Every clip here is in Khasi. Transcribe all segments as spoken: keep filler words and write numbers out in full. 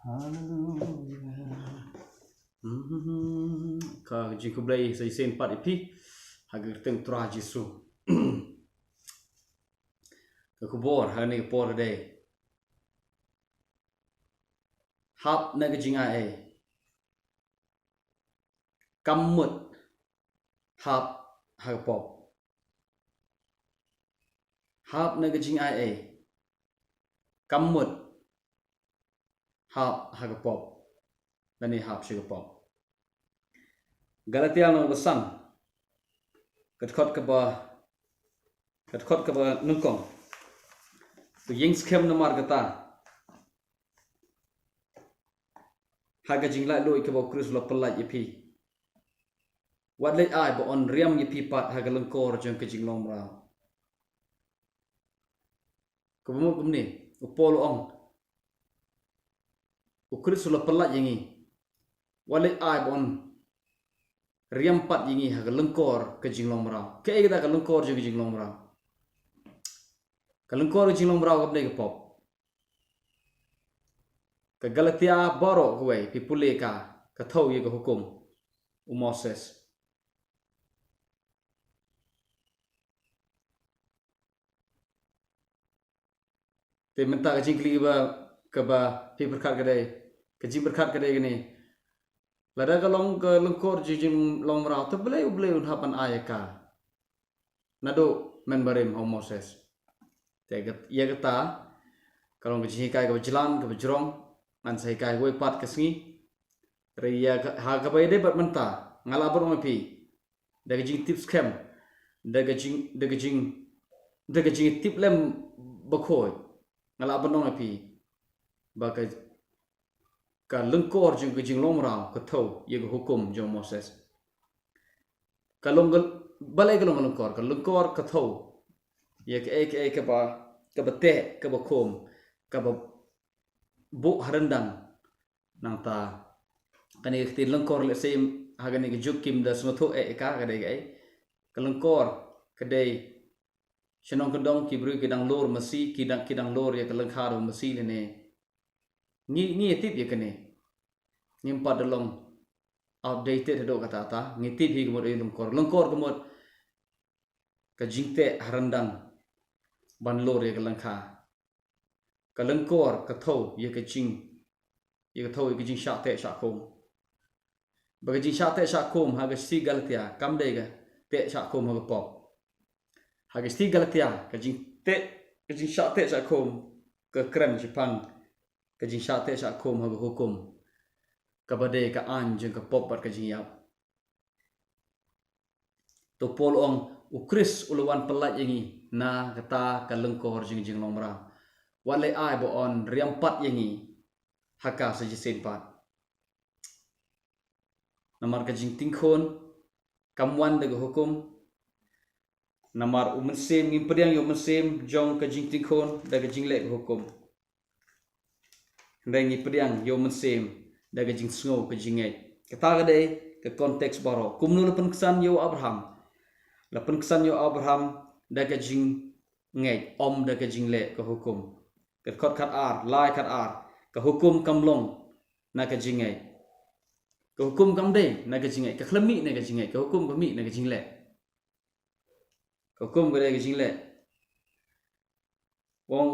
Haleluia. Mhm. Ka jingkhublei sa shisien pat ïa phi ha ka kyrteng Trai Jisu. Ka khubor ha kane ka por ka dei: Hap na ka jingai ei, kam mut hap ha ka pop. Hap na ka jingai ei, kam mut hap ha ka pop, lane hap sha ka pop. Galatia lynnong ba san, ka dkhot kaba, ka dkhot kaba nyngkong. To ïeng skhem namar kata, ha ka jinglaitluid kaba U Khrist u la pyllait ïa phi, wat leit ai ba yn riam ïa phi pat ha ka lyngkor jong ka jinglong mraw. Kaba mut kumne, u Paul u ong, U Khrist u la pyllait ïa ngi, wat leit ai ba yn riam pat ïa ngi ha ka lyngkor ka jinglong mraw. Kaei kata ka lyngkor jong ka jinglong mraw? Ka lyngkor ka jinglong mraw kam dei ka pop. Ka Galatia baroh kawei, phi pule ka, ka thew ïa ka hukum u Moses. Te mynta ka jingkylli ba, kaba phi pyrkhat ka dei, ka jingpyrkhat ka dei kane: Lada ka long ka lyngkor jong ka jinglong mraw, te balei U Blei un hap ban ai ïa ka naduh mynbarim ha u Moses? Te kat-, ïa kata ka long ka jinghikai kaba jlan, kaba jrong, ngan sa hikai kawei pat ka sngi. Hynrei ïa ka, ha kaba ïadei bad mynta, nga lah ban ong ïa phi, da ka jingtip skhem, da ka jing, da ka jing, da ka jingtip lem bakhuid, nga lah ban ong ïa phi ba ka, ka lyngkor jong ka jinglong mraw ka thew ïa ka hukum jong u Moses. Ka long ka, balei ka long ka lyngkor? Ka lyngkor ka thew ïa kaei kaei kaba, kaba teh, kaba khum, kaba buh ha ryndang. Nangta kane ka ktien lyngkor, lehse ha kane ka juk kim da sngewthuh eh ka, ka dei kaei. Ka lyngkor ka dei shnong kyndong, ki briew ki dang lor masi, ki dang, ki dang lor ïa ka lyngkha da u masi lane. Ngi, ngi tip ïa kane. Ngim pat da long outdated haduh katta katta. Ngi tip hi ka mut ei lyngkor. Lyngkor ka mut ka jingteh ha ryndang ban lor ïa ka lyngkha. Ka lyngkor ka thew ïa ka jing, ïa ka thew ïa ka jingshah teh shah khum. Ba ka jingshah teh shah khum ha ka shithi Galatia kam dei ka teh shah khum ha ka pop. Ha ka shithi Galatia ka jingteh, ka jingshah teh shah khum ka kren shaphang ka jingshah teh shah khum ha ka hukum, kaba dei ka aiñ jong ka pop bad ka jingïap. To Paul u ong, U Khrist u la wan pyllait ïa ngi na kata ka lyngkor jing, jinglong mraw. Wat leit ai ba yn riam pat ïa ngi ha ka sa shisien pat. Namar ka jingtingkhun kam wan da ka hukum. Namar u mynsiem, ngim pdiang ïa u mynsiem jong ka jingtingkhun da ka jingleh ka hukum. Hynrei ngi pdiang ïa u mynsiem da ka jingsngew ka jingngeit. Kata ka dei ka context baroh. Kumno la pynksan ïa u Abraham? La pynksan ïa u Abraham da ka jingngeit, ym da ka jingleh ka hukum. Ka dkhot khatar, lai khatar, ka hukum kam long na ka jingngeit. Ka hukum kam dei na ka jingngeit, ka khlem mih na ka jingngeit, ka hukum ka mih na ka jingleh. Ka hukum ka dei ka jingleh. U ong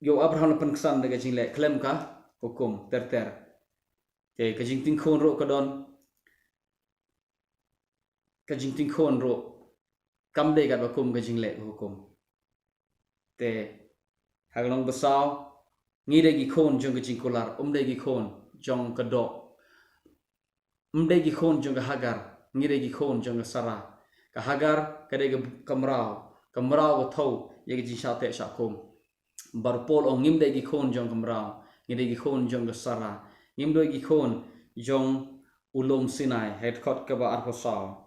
ïa u Abraham la pynksan da ka jingleh, khlem ka hukum ter ter. Te ka jingtingkhun ruh ka don, ka jingtingkhun ruh kam dei katba kum ka jingleh ka hukum. Te ha ka lynnong ba saw, ngi dei ki khun jong ka jingkular, ym dei ki khun jong ka doh. Ym dei ki khun jong ka Hagar, ngi dei ki khun jong ka Sara. Ka Hagar ka dei ka, ka mraw, ka mraw ka thew ïa ka jingshah teh shah khum. Bad u Paul u ong ngim dei ki khun jong ka mraw, ngi dei ki khun jong ka Sara. Ngim dei ki khun jong u lum Sinai, ha ka dkhot kaba arphew saw.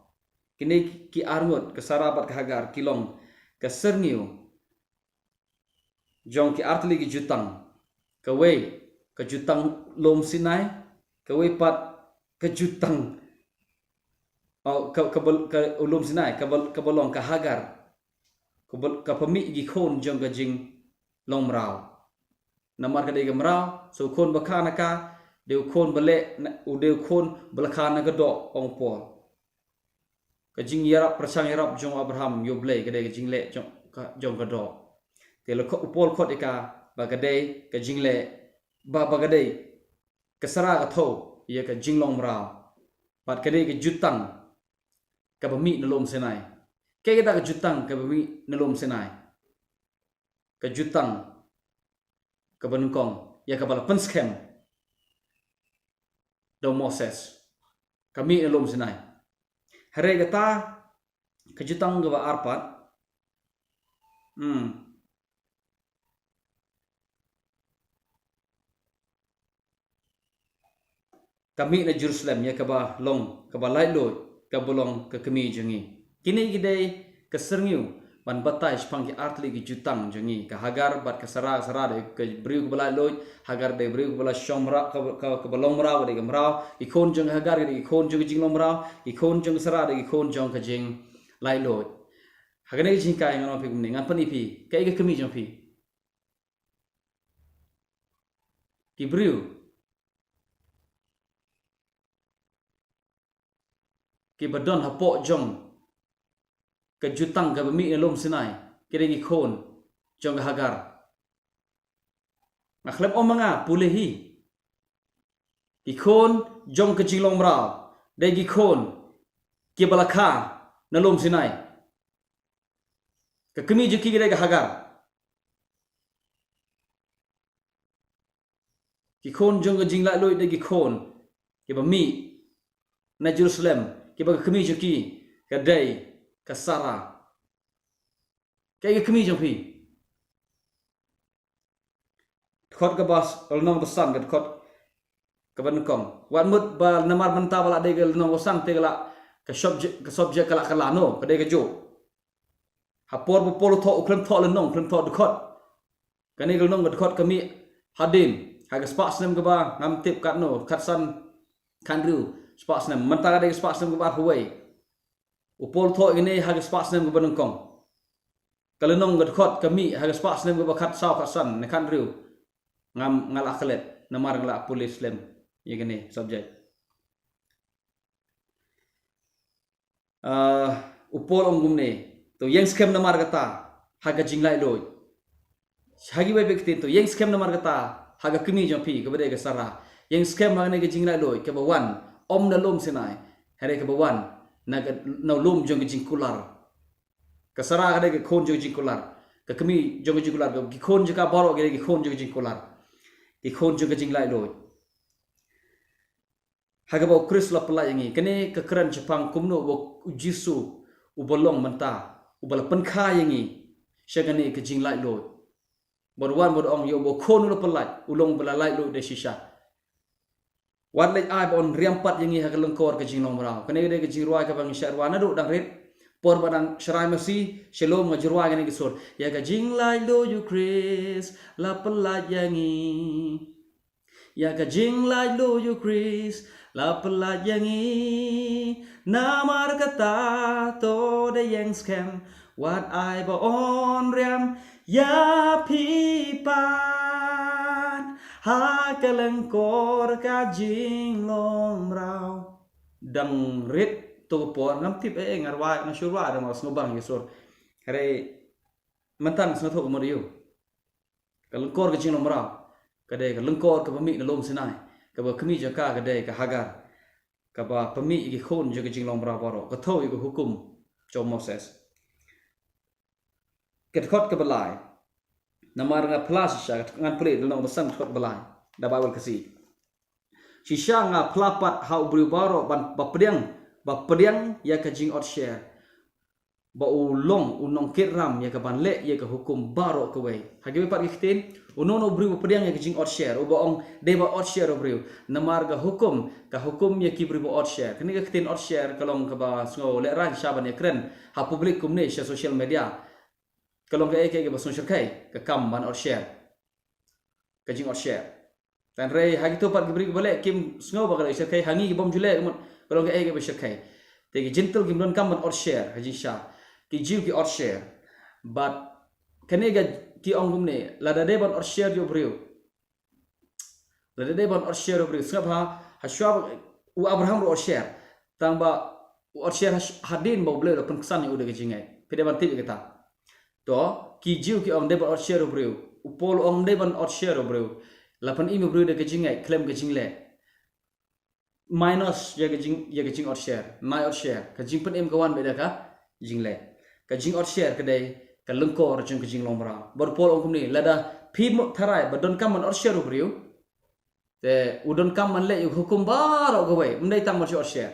Kine ki, ki arngut, ka Sara bad ka Hagar, ki long ka syrngiew jong ki artylli ki jutang. Kawei ka jutang lum Sinai, kawei pat ka jutang, oh, ka, ka, ka lum Sinai, kaba, kaba long ka Hagar, kaba, kaba mih ki khun jong ka jinglong mraw. Namar ka dei ka mraw, so khun ba kha na ka, Dei u khun ba leh na, u dei u khun ba la kha na ka doh, ong u Paul. Ka jingïarap pyrshang ïarap jong u Abraham ïa U Blei ka dei ka jingleh jong ka, jong ka doh. Te la khot, u Paul khot ïa ka ba ka dei ka jingleh, ba, ba ka dei ka Sara ka thew ïa ka jinglong mraw. Bad ka dei ka jutang kaba mih na lum Sinai. Kaei kata ka jutang kaba mih na lum Sinai? Ka jutang kaba nyngkong ïa kaba la pynskhem da u Moses, ka mih na lum Sinai. Hynrei kata ka jutang kaba ar pat, hmm, ka mih na Jerusalem ïa kaba long kaba laitluid, kaba long ka kmie jong ngi. Kine ki dei ka syrngiew ban batai shaphang ki artylli ki jutang jong ngi. Ka Hagar bad ka Sara. Ka Sara dei ka briew kaba laitluid, Hagar dei briew kaba la shong mraw, kaba, kaba, kaba long mraw, ka dei ka mraw. Ki khun jong ka Hagar ka dei ki khun jong ka jinglong mraw, ki khun jong ka Sara dei ki khun jong ka jinglaitluid. Ha kane ka jinghikai ngan ong phi kumne, ngan pyni phi kaei ka kmie jong phi. Ki briew kiba don hapoh jong ka jutang kaba mih na lum Sinai, ki dei ki khun jong ka Hagar. Nga khlem ong ma nga pule hi. Ki khun jong ka jinglong mraw dei ki khun kiba la kha na lum Sinai. Ka kmie jong ki ka dei ka Hagar. Ki khun jong ka jinglaitluid dei ki khun kiba mih na Jerusalem, kiba ka kmie jong ki ka dei ka Sara. Kaei ka kmie jong phi? Dkhot kaba s-, lynnong ba san, ka dkhot kaba nyngkong. Wat mut ba namar mynta ba la dei ka lynnong ba san te ka la, ka subject, ka subject ka la kylla, no, ka dei kajuh. Ha por ba u Paul u thoh, u khlem thoh lynnong, u khlem thoh dkhot. Kane ka lynnong ka dkhot ka mih hadien, ha ka spah snem kaba ngam tip katno, khatsan, khathynriew spah snem. Mynta ka dei ka spah snem kaba arphew wei. U Paul u thoh ïa kane ha ka spah snem kaba nyngkong. Ka lynnong ka dkhot ka mih ha ka spah snem kaba khatsaw, khatsan ne khathynriew. Ngam, nga la klet namar nga la pule slem ïa kane subject. Ah, u Paul u ong kumne, to ïeng skhem namar kata ha ka jinglaitluid. Ha kiwei pat ki ktien, to ïeng skhem namar kata ha ka kmie jong phi kaba dei ka Sara. Ïeng skhem ha kane ka jinglaitluid kaba wan ym na lum Sinai, hynrei kaba wan na ka, na u lum jong ka jingkular. Ka Sara ka dei ka khun jong ka jingkular. Ka kmie jong ka jingkular, ki khun jong ka baroh ki dei ki khun jong ka jingkular. Ki khun jong ka jinglaitluid. Ha kaba u Khrist u la pyllait ïa ngi. Kane ka kren shaphang kumno ba u Jisu uba long mynta uba la pynkha ïa ngi sha kane ka jinglaitluid. Bad u wan bad u ong ïa uba u Khun u la pyllait, u long uba la laitluid da shisha. Wat leit ai ba un riam pat ïa ngi ha ka lyngkor ka jinglong mraw. Kane ka dei ka jingrwai kaba ngi shah rwai naduh dang rit. Por ba dang shrai masi sha lum nga ju rwai kane ka sur. Ïa ka jinglaitluid u Khrist la pyllait ïa ngi. Ïa ka jinglaitluid u Khrist la pyllait ïa ngi. Namar kata to da ïeng skhem, wat ai ba un riam ïa phi pat ha ka lyngkor ka jinglong mraw. Dang rit to ka por ngam tip ei ei, nga rwai, nga shu rwai da nga sngewbang ïa sur. Hynrei mynta nga sngewthuh ka mut ïa u. Ka lyngkor ka jinglong mraw ka dei ka lyngkor kaba mih na lum Sinai, kaba kmie jong ka ka dei ka Hagar, kaba pynmih ïa ki khun jong ka jinglong mraw baroh, ka thew ïa ka hukum jong u Moses. Ka dkhot kaba lai, namar nga phla shisha, ngan pule da lynnong ba san, dkhot ba lai da Baibl Khasi. Shisha nga phla pat ha u briew baroh ban, ba pdiang, ba pdiang ïa ka jingotsher, ba u long u nongkit ram ïa ka ban leh ïa ka hukum baroh kawei. Ha kiwei pat ki ktien, uno uno u briew ba pdiang ïa ka jingotsher, uba ong dei ba otsher u briew. Namar ka hukum ka hukum ïa ki briew ba otsher. Kane ka ktien otsher ka long kaba sngew lehraiñ sha ban ïakren ha public kumne sha social media. Ka long kaei kaei kaba sngewshyrkhei ka kam ban otsher, ka jingotsher. Hynrei ha kito pat ki briew kiba leh kim sngew ba ka dei shyrkhei, ha ngi kibym ju leh ka mut ka long kaei kaba shyrkhei. Te ki Jentil kim donkam ban otsher ha jingshisha, ki Jiw ki otsher. Bad kane ka, ki ong kumne, lada dei ban otsher ïa u briew, Lada dei ban otsher u briew, sngap ha, ha shuwa u Abraham ruh otsher. Tang ba u otsher ha, hadien ba u Blei u la pynksan ïa u da ka jingngeit. Phi dei ban tip ïa kata. To, ki Jiw ki ong dei ban otsher u briew. U Paul ong dei ban otsher u briew. La pynim u briew da ka jingngeit, khlem ka jingleh. Minus ïa ka jing, ïa ka jingotsher, nai otsher, ka jingpynim ka wan beit da ka jingleh. Ka jingotsher ka dei ka lyngkor jong ka jinglong mraw. Bad u Paul u ong kumne, lada phi mut tharai ba donkam ban otsher u briew, te u donkam ban leh ïa u hukum baroh kawei, ym dei tang ban shu otsher.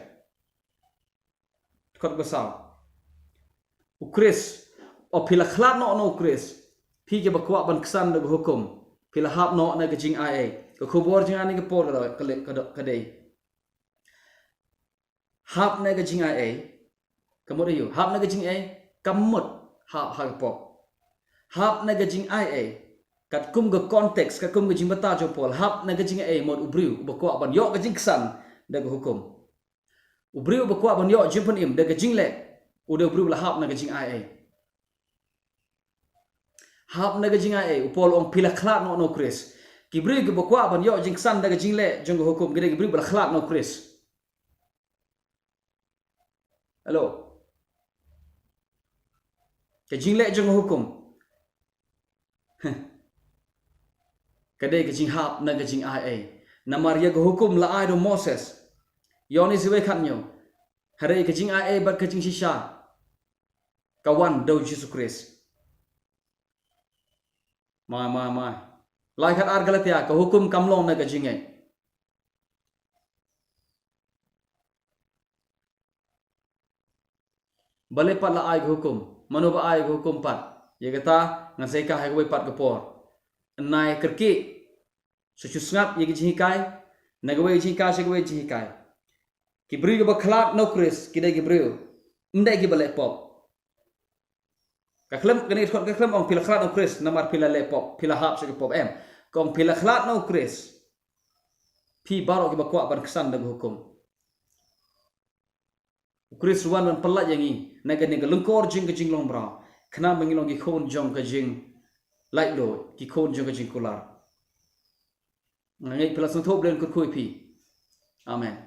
Dkhot ba saw. U Khrist, o phi la khlad noh na u Khrist, phi kiba kwah ban ksan da ka hukum, phi la hap noh na ka jingai ei. Ka khubor jong nga ha kane ka por ka dei, ka dei, ka dei. Hap na ka jingai ei. Ka mut aïu? Hap na ka jingai, ka mut hap ha ka pop. Hap na ka jingai ei. Katkum ka context, katkum ka jingbynta jong u Paul, hap na ka jingai mut u briew uba kwah ban ïoh ka jingksan da ka hukum. U briew uba kwah ban ïoh jingpynim da ka jingleh, u dei u briew uba la hap na ka jingai ei. Hap na ka jingai ei, u Paul u ong phi la khlad noh na u Khrist. Ki briew kiba kwah ban ïoh jingksan da ka jingleh jong ka hukum, ki dei ki briew ba la khlad na u Khrist. Hello. Ka jingleh jong ka hukum. Ka dei ka jinghap na ka jingai ei. Namar ïa ka hukum la ai da u Moses. Ïoannis wei khathynñiew. Hynrei ka jingai ei bad ka jingshisha ka wan da u Jisu Khrist. Mai, mai, mai. Lai khatar Galatia, ka hukum kam long na ka jingngeit. Balei pat la ai ka hukum? Mano ba ai ka hukum pat? Ïa kata ngan sa ïa kha ha kawei pat ka por. Nai kyrkieh. Sa shu sngap ïa ki jinghikai, na kawei ka jinghikai sha kawei ka jinghikai. Ki briew kiba khlad na u Khrist ki dei ki briew, ym dei kiba leh pop. Ka khlem, kane ka dkhot ka khlem ong phi la khlad na u Khrist namar phi la leh pop, phi la hap sha ka pop, em. Ka ong phi la khlad na u Khrist, phi baroh kiba kwah ban ksan da ka hukum. U Khrist u wan ban pyllait ïa ngi na kane ka lyngkor jong ka jinglong mraw, khnang ba ngin long ki khun jong ka jinglaitluid, ki khun jong ka jingkular. Nga ngeit phi la sngewthuh, Blei un kyrkhu ïa phi. Amen.